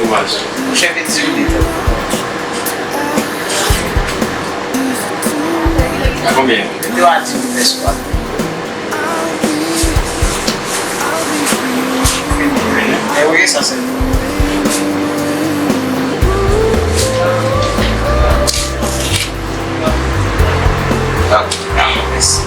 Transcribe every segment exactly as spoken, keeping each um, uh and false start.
Monchè, vin di w li. A konbyen? Yo a di m mèsi pa. E wi, sa se. Ah, mèsi.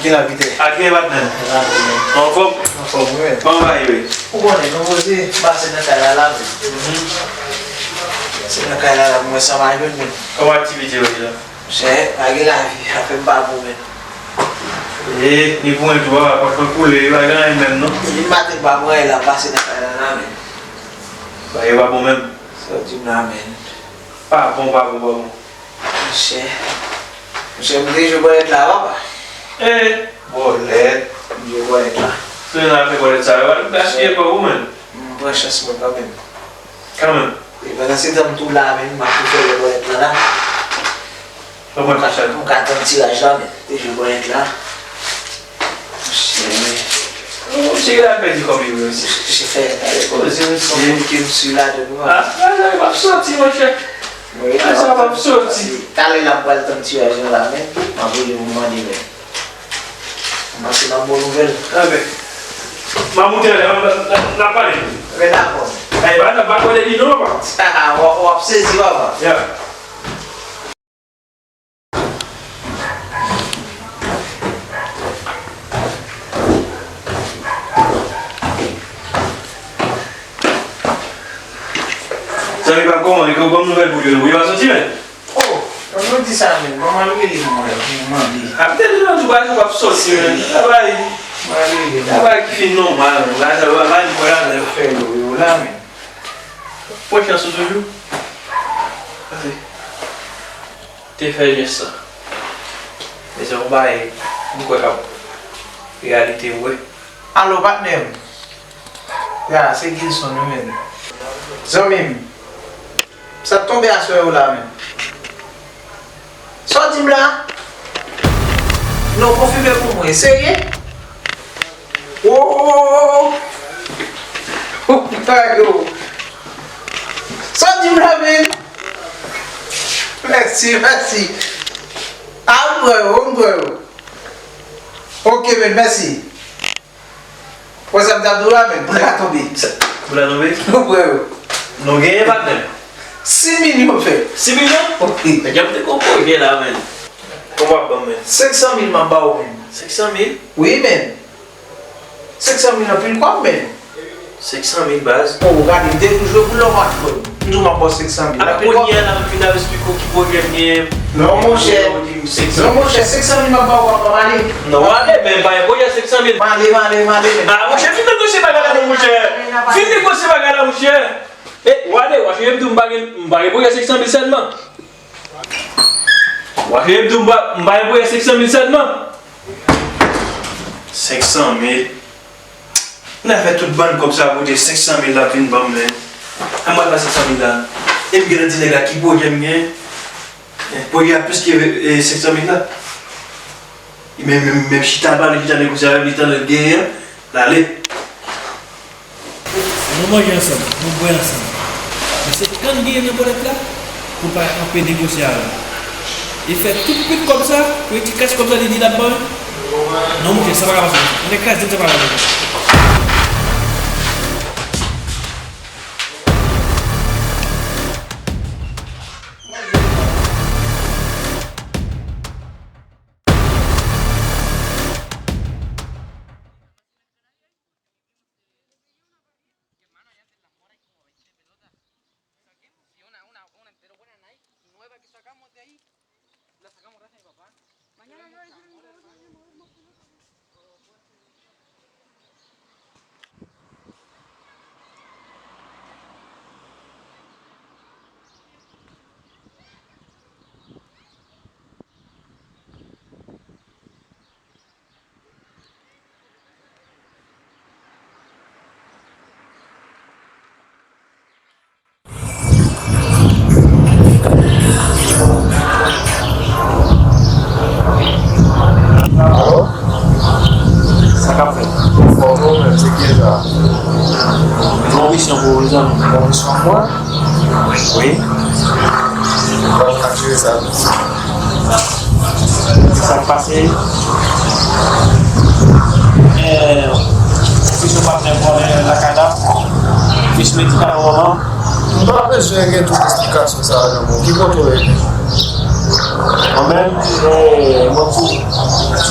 Ki la vite? Ak gen patnè. Anfòm? Anfòm, wi. Kòman bagay yo ye? Ou konnen, nou poze pase nan kay la, la, wi. Mhm. Pase nan kay la, la, mwen sa pa jwenn moun. Kòman aktivite yo ye la? Monchè, pa gen lavi, afè m pa bon menm. E, ni pou mwen tou, papa, pòt mwen koule, pa gen anyen menm, non. Depi maten m pa pran anyen la, m pase nan kay la, la, menm. Bagay yo pa bon menm. Sa w di m la, menm. Pa bon, pa bon, pa bon. Monchè. Monchè, m te jwe bòlèt la, papa. E, bòlèt. M jwe bòlèt la. Se nan afè bòlèt sa yo, pa gaspiye kò ou, menm. M pran chans mwen kanmenm. Kanmenm. E pandan se tan m tou la, menm, m ap tou fè bòlèt la, la. Ou pran kachèt. M ka tann tiraj la, men te jwe bòlèt la. Monchè. Monchè, la pèdi kòb li, wi, monchè. Monchè, fè. Gade koze, monchè. Yon moun ke m sou la, de nou. Ah, la, la, l ap soti, monchè. Wi, ah, sa ap soti. Talè la, m pral tann tiraj la, men m ap rele pou mande, men. M panse m ap bon nouvèl. Anben, m ap moute anlè, n ap pale. Men dakò. Ay, pa, pa kole li non, papa. W ap, w ap sezi, papa. Ya. Zanmi pa m, kòman? Ou ban m nouvèl pou li, wi, pa soti, men. Oh, non, nou di sa menm. Manman l rele m, wè, pou mande. Ap tande nan tou bagay, w ap soti, men. Travay. Manman l rele m. Travay ki fin nòmal, men. Lajan, lajan, lajan. Fè yo, yo la, men. Pran chans ou toujou. Te fè jès sa. Men se yon bagay, m kwè k ap reyalite vre. Alo, patnè m. Ya, se Gilson, wi, menm. Zanmi m. Sa t tonbe aswè yo la, menm. Sa w di m la? Non, konfime pou mwen. Serye? Wo, wo, wo, wo, wo. Wo, bagay yo. Sa w di m la, menm? Mèsi, mèsi. A, m pran yo, m pran yo. Ok, menm, mèsi. Wè sa m t ap di w la, menm, boul la tonbe. Boul la tonbe? Nou pran yo. Nou genyen, patnè? Sis milyon fè. Sis milyon? Wi. Nèg ap te gon pwojè la, menm. Kòman w ap ban m, menm? Senk san mil m ap ba w, menm. Senk san mil? Wi, menm. Senk san mil anpil kòb, menm. Senk san mil, baz. O, gade, m te tou jwe pou lòm ak frè m. M di w m ap ba w senk san mil. A, kounye a la, m fin ap esplike w ki pwojè m genyen. Non, monchè. Non, monchè, senk san mil m ap ba w, papa, m ale. Non, w ale, men pa gen pwojè senk san mil. M ale, m ale, m ale, men. A, monchè, vin negosye bagay la, non, monchè. Vin negosye bagay la, monchè. E, w ale, w a chonje m di w m pa gen, m pa gen pwojè senk san mil sèlman. W a chonje m di w m pa, m pa gen pwojè senk san mil sèlman. Senk san mil. N a fè tout bann kòb sa pote senk san mil la vin ban m, men. An mwen pa senk san mil la. E m gentan di nèg la ki pwojè m gen. Pwojè a plis ke, e, senk san mil la. Li menm, menm, menm chita pale, chita negosye avè m, li tande l genyen, l ale. Nou manje ansanm, nou bwè ansanm. Men se kann genyen nan bòlèt la, pou pa kanpe negosye avè m. E fè tout pit kòb sa, pou e ti kras kòb sa li di l ap ban m. Non, monchè, sa pa ka pase. Monchè, kras di m sa pa ka pase. Sou mwen? Wi. Bon, n ap jere sa. Sa k pase? Eh, fich ou patnè konnen lakay la? Fich medikal manman? M pa bezwen gen tout esplikasyon sa a nan men w. Ki kote w rete? Mwen menm, eh, mwen sou ti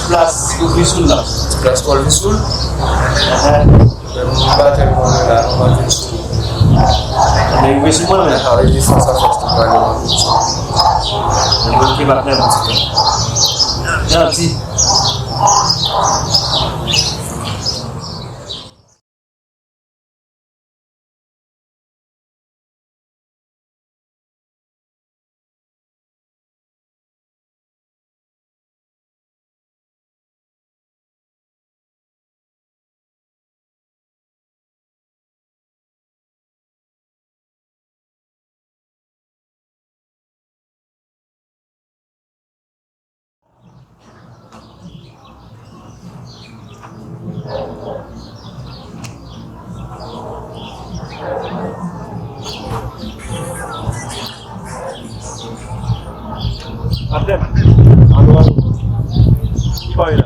plas Kòlvisoul la. Ti plas Kòlvisoul? Enhen. Men m pa tèlman lwen la non, m ap vin sou. Men rive sou mwen menm. A, rive fas a fas nou pale, m ap vin sou. Men mwen ki pa menm ti tan. Janti. Patnè m, alo, alo. Ki bagay la?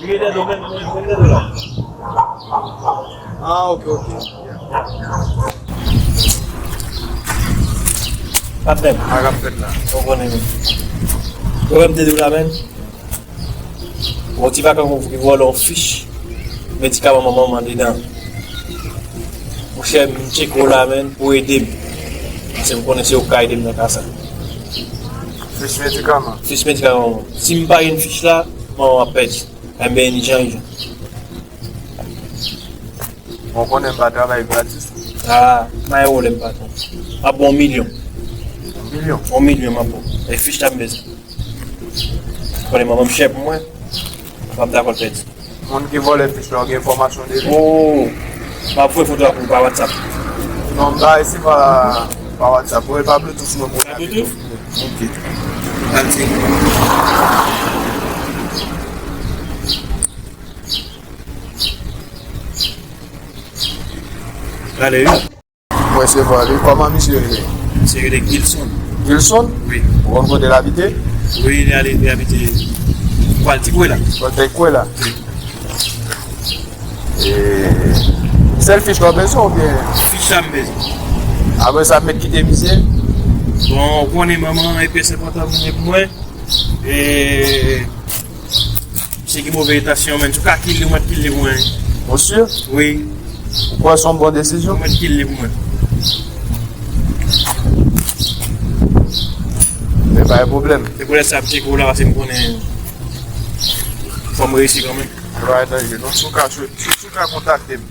Li gen de domèn, li gen de domèn la. Ah, ok, ok. Patnè m. Sa k ap fèt la? Ou konnen menm. Ou wè m te di w la menm. Yon ti vakan ki vòlè yon fich medikaman manman m andedan. Monchè, m tcheke w la menm pou ede m. Paske m konnen se ou k ka ede m nan ka sa. Fich medikaman? Fich medikaman manman. Si m pa jwenn fich la, manman m ap pèdi. Enben, ni jan, ni jan. Bon, konnen m pa travay gratis. Ah, pa gen pwoblèm, patwon. M ap ba w yon milyon. Yon milyon? Yon milyon m ap ba w. E fich la m bezwen. Konnen manman m chè pou mwen. M p ap dakò l pèdi. Moun ki vòlè fich la, w gen enfòmasyon de li? Oh, m ap voye foto a pou ou pa WhatsApp. Non, m pa resevwa pa WhatsApp. Voye pa Bluetooth non pou... Pa Bluetooth? Ok. Al tcheke. Gade, wi. Mwen resevwa li. Kòman misye rele? Misye rele Gilson. Gilson? Wi. Ou konn kote l abite? Wi, li ale, li abite Kwal Ti Kwela. Kwal Ti Kwela. Wi. E, sèl fich la w bezwen oubyen? Fich la m bezwen. Apre sa, m mèt kite misye? Bon, ou konnen manman, e pyès enpòtan pou mwen, pou mwen. E, misye gen move entansyon, men si w ka kill li, ou mèt kill li pou mwen. Ou si? Wi. Ou kwè se yon bon desizyon? Ou mèt kill li pou mwen. Men pa gen pwoblèm. Se pou lè sa m tcheke w la, paske m konnen fò m reyisi kanmenm. Men pa gen danje non. Si w ka, si, si w ka kontakte m,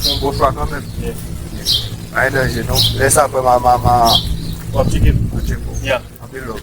se yon bon chwa kanmenm. Yeah. Pa gen danje non. Lè sa, apre m a, m a, m a... W ap tcheke m? M ap tcheke w. Yeah. Anpil love.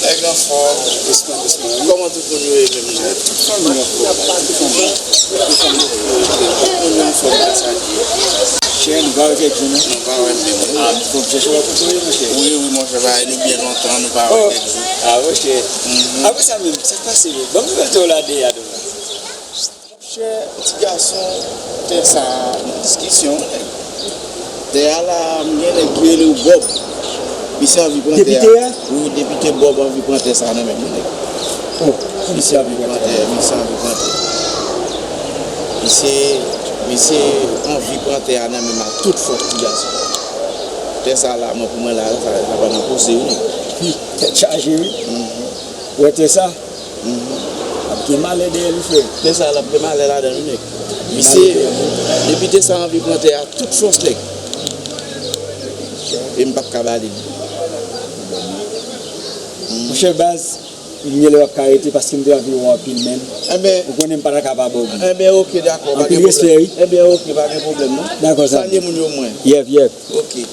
Nèg anfòm. Kòman tout moun yo ye menm jan? Tout fanmi anfòm. Tout fanmi. Tout fanmi. Tout moun yo anfòm la, sa di. Chè, nou pa wè kèk jou non. Nou pa wè menm. Ah, fòk chèche wè kote w ye, monchè. Wi, wi, monchè, bagay nou byen lontan, nou pa wè kèk jou. Ah, monchè. Apre sa menm, sa k pase menm? Ban m nouvèl tè w la dèyè a, dèyè a. Monchè, ti gason, tè sa a, nan diskisyon, nèg. Tè a la, m gen nèg ki rele w Bòb. Misye anvi pran tè a. Depite a? Wi, depite Bòb anvi pran tè sa a nan men m, nèg. Oh, misye anvi pran tè a, misye anvi pran tè a. Misye, misye anvi pran tè a nan men m a tout fòs, ti gason. Tè sa a la, mwen, pou mwen la, sa, sa pa nan pose wi, nèg. Tèt chaje wi. Ou wè tè sa? Ap Gen malè dèyè li, frè. Nèg sa l ap gen malè ladan l, wi, nèg. Misye, depi te sa anvi pran tè a, tout fòs, nèg. E m p ap ka ba li l. Monchè baz, gen lè w ap ka rete paske m te anvi wè w anpil, men. Enben, ou konnen m pa ta ka pa ba w. Enben, oke, dakò, pa gen pwoblèm. Anpil respè, wi. Enben, oke, pa gen pwoblèm, non. Dakò, sa. Salye moun yo, mwen. Yèf, yèf. Oke.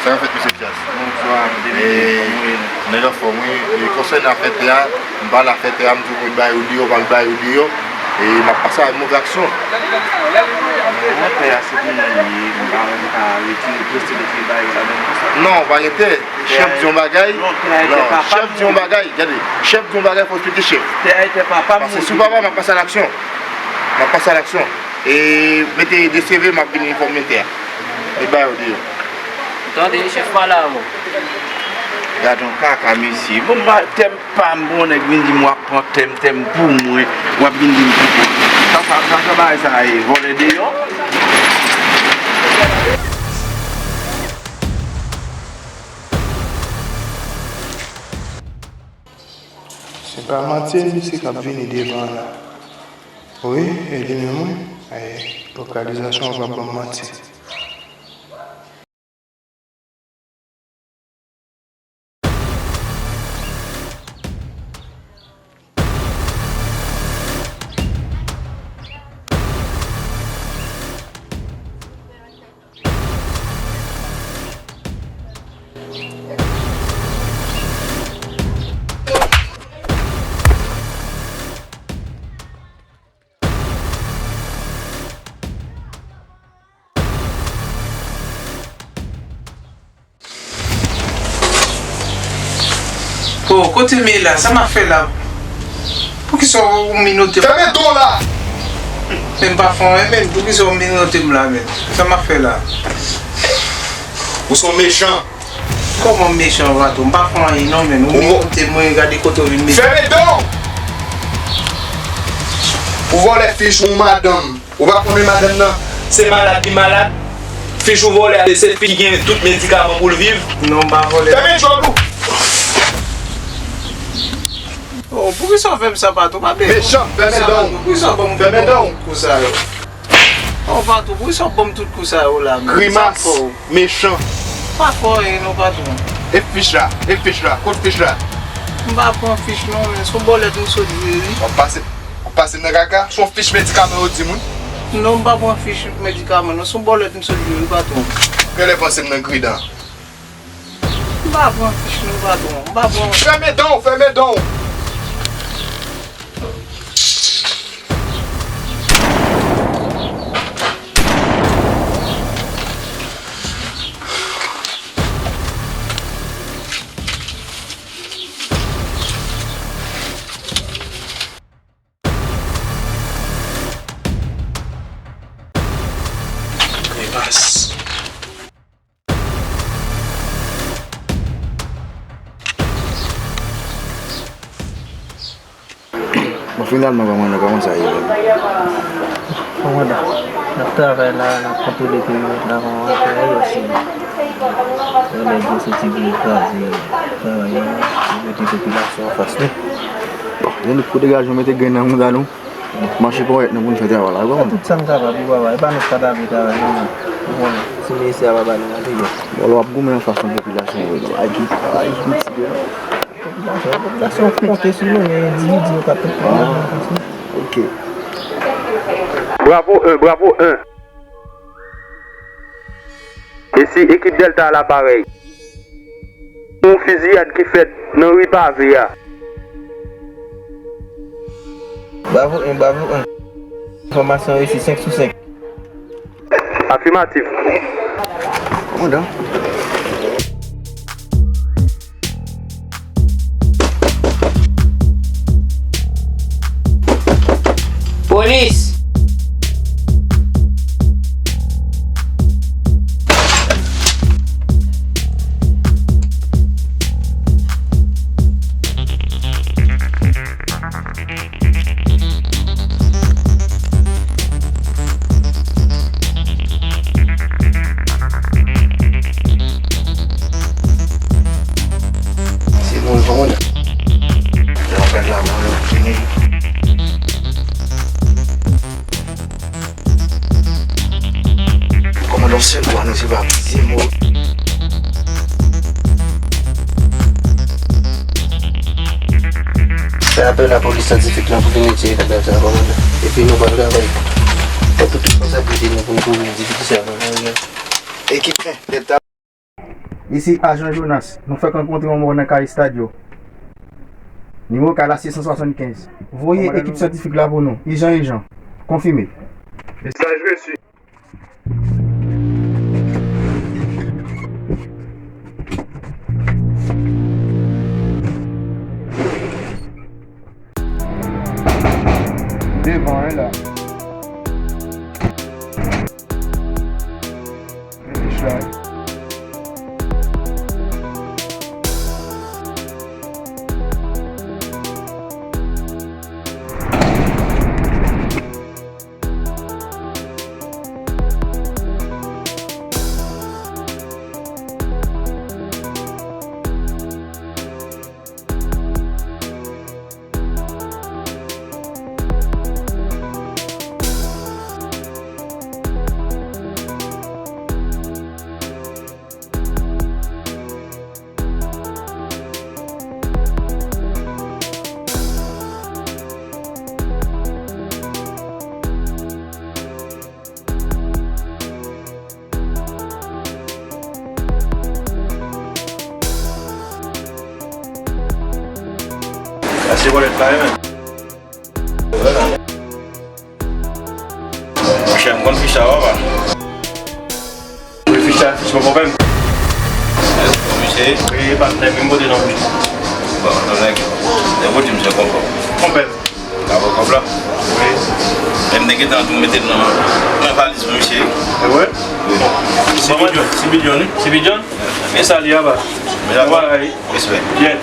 Sa k ap fèt, mesye Djaz? Bonswa, Deni, kòman w ye? Nèg anfòm, wi. E konsènan afè tè a, m pale afè tè a, m di w pou l bay ou deyò, pa l bay ou deyò. E m ap pase avèk move aksyon. Non, tè a se pou mwen li ye, m pa, m pa retire, preste retire bagay yo ladan konsa. Non, ou pa gen tè. Chèf di yon bagay, non, chèf di yon bagay, gade, chèf di yon bagay, fò w respekte chèf. Tè a e tè papa m. Paske si w papa, m ap pase a laksyon. M ap pase a laksyon. E mete de seve, m ap vin enfòme tè a. E ba yo deyò. Tande, chèf pa la, mò. Gad yon kaka, mesye. Bon, m pa, tè m pa m, bon, nèg vin di m w ap pran tè m, tè m pou mwen. W ap vin di m pou mwen. Sa, sa, sa, sa bagay sa ye, vòlè deyò. Se pa manti, misye k ap vini devan an la. Wi, e li menm, wi. E, lokalizasyon an p ap ban m manti. O, kote m ye la? Sa m ap fè la? Poukisa w menote m? Fèmen do w la! Men m pa fè anyen, men poukisa w menote m la, men? Sa m ap fè la? Ou se yon mechan. Kòman m mechan, patwon? M pa fè anyen non, men. Ou menote mwen, gade kote w vin mete. Fèmen do w! Ou vòlè fich yon madanm. Ou pa konnen madanm nan se malad li malad? Fich ou vòlè a, se fich ki gen tout medikaman pou l viv? Non, m pa vòlè. Fèmen djòl ou! Oh, poukisa w fè m sa, patwon? Pa bezwen. Mechan, fèmen dan w. Poukisa w ban m tout kou sa yo? Oh, patwon, poukisa w ban m tout kou sa yo la, menm? Grimas. Mechan. Pa fè anyen non, patwon. E fich la, e fich la, kot fich la? M pa pran fich non, men se yon bòlèt m sot jwe, wi. W ap pase, w ap pase nan kaka? Se yon fich medikaman yo di moun? Non, m pa pran fich medikaman non, se yon bòlèt m sot jwe, wi, patwon. Genlè panse m nan gridan. M pa pran fich non, patwon, m pa pran. Fèmen dan w, fèmen dan w! Grimas. Bon, finalman, kòman, kòman sa ye menm? Kòmandan, n ap travay la, n ap kontwole peyi a, n ap avanse, e osi, lè gen soti vin kraze travay la, pou mete popilasyon anfas nou. Bon, Yannick, pou degaje w, mete grenn nan mouda nou. Mache ponyèt nou pou n fè travay la, wi, kòmandan. Fè tout sa n kapab, wi, papa. E pa nou k pa ta vle travay, non, men. Ou konnen, si mesye a pa ba nou manje, bon. Bon, lè w ap goumen anfas yon popilasyon, wi, non. Ay, ki, ay, ki ti de. Popilasyon, popilasyon konte sou nou, men endividi yo pa tout popilasyon konte sou nou. Ok. Bravo un, bravo un. E si ekip Delta a la parèy? Yon fiziyad ki fèt nan ri pave a. Bravo un, bravo un. Enfòmasyon resi senk sou senk. Afimatif. Kòmandan. Polis! Fè apèl a polis syantifik lan pou vin retire kadaf sa, kòmandan. Epi nou pral travay. Fè tout responsabilite nou pou nou kouvri edifis sa, kòmandan. Ekip en, Delta. Isi Ajan Jonas, nou fèk rankontre yon mò nan kay estad yo. Nimewo kay la sis san swasannkenz. Voye ekip syantifik la pou nou, ijan, ijan. Konfime. Mesaj resi. Devan, wi, la. Mete chay. Sa se wòlèt la, wi, men. Monchè, m konn fich la, papa. Wi, fich la, fich mwen, papa m. Bon, misye. Wi, patnè, m pote non. Bon, non, nèg. Nèg, ou di misye konpò. Konpè. Ka pran kòb la? Wi. Men m te gentan tou mete l nan, nan valiz pou misye. E vre? Wi. Bon, si Bidyon, si Bidyon, wi. Si Bidyon? E sa li a, ba. Bon bagay. Respè. Yè.